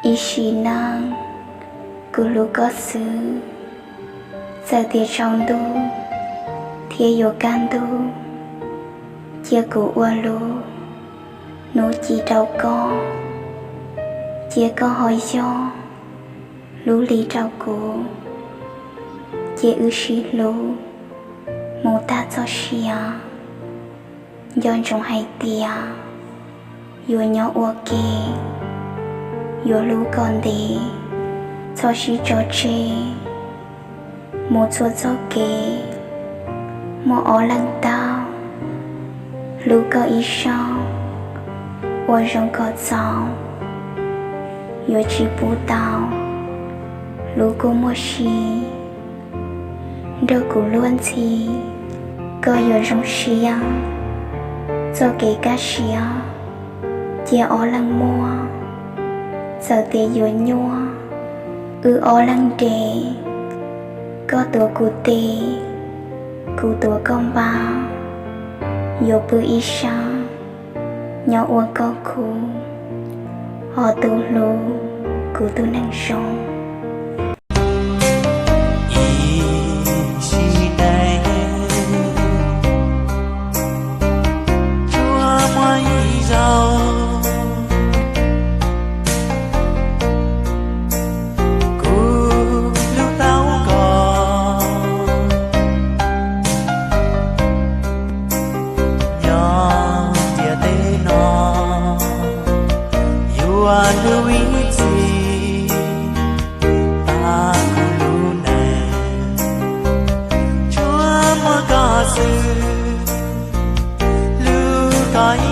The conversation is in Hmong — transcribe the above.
Ib sim neej, kuv hlub koj xwb. Txawm tias tsaus ntuj thiab yuav kaj ntug, cia kuv ua lub hnub ci rau koj. Cia koj ho yog lub hli rau kuv, cia wb sib hlub mus tag txoj sia. Nco ntsoov hais tias yuav nyob ua ke, yuav hlub kom ntev, txhob sib tso tseg mus txhua txoj kev. Muaj ob leeg taug, hlub koj ib zaug, ua zoo kom txaus, yuav tsis pub tau, hlub kuj muaj si. Nrog kuv luag ntxhi, koj yuav zoo siab. Txoj kev kaj siab cia ob leeg muaj, txawm tias yuav nyuaj, wb ob leeg nres. Koj tuav kuv tes, kuv tuav koj npab, yuav pw ib sab, nyob ua koj khub, ho tus hlub kuv tus neeg zoo. Ib sim neej, tsuas muaj ib zaug, kuv hlub tau koj. Nyob ntiaj teb no, yuav hlub ib txhis, tag kuv lub neej, tsuas muaj koj xwb, hlub koj